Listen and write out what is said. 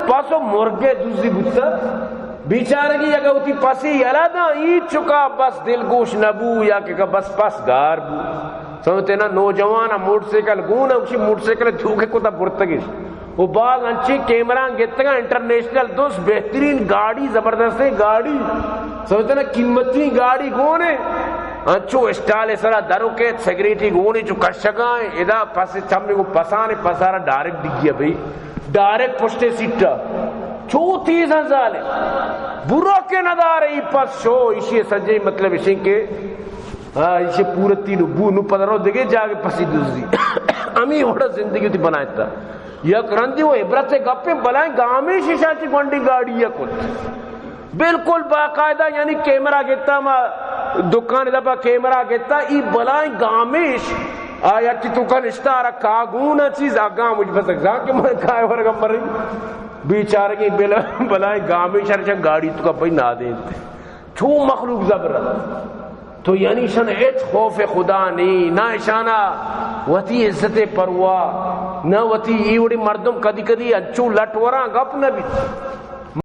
پس و مرگے دوزی بوتا۔ بیچارگی اگہ وتی پسی یلا داں، ای چکا بس دلگوش نبو یا کہ بس پس گار بو۔ سمجھتے نا، نوجوان موٹر سائیکل گون، اسی موٹر سائیکل دھوکے کتا برتگش۔ و باز انچیں کیمرہ گتگا، انٹرنیشنل، دوست بہترین گاڑی، زبردستیں گاڑی، سمجھتے نا، قیمتی گاڑی گونے۔ انچو اسٹال سرا درو کے سگریٹی گونے چو کشگا، ادا پس چمی کو پسانے، پسارا ڈائریکٹ ڈگیا بھئی، ڈائریکٹ پشتے سیٹا۔ چو تیز ہیں ظالم، برو کے ندارے، ای پس شو، ایشی سجے مطلب ایشی کے، ہاں، ایشی پورتی نو بو نو پدرو دگے جاگے پسی دوزی۔ امی وڑا زندگی تی بنائیتا۔ یک رندی و عبرت گپیں، بلائیں گامیں شیشا چی گونڈی گاڑی یا کت۔ بالکل باقاعدہ، یعنی کیمرہ گتا، ما دکان دپا کیمرہ گتا، ای بلائیں گامیش، آ یکی تو کن اشتارا کاگون چیز آ گام مجھ بسک زان کہ من کائے ورگا مریں۔ بیچارگی بل-، بلائیں گامیش ہرچن گاڑی تو کا بھئی نادینت۔ چو مخلوق زبر۔ تو یعنی شان ہچ خوف خدا نہیں، نہ اشانا وتی عزت پرواہ، نہ وتی، ای وڑی مردم کدی کدی انچو لٹ وراں گپ نہ بیت۔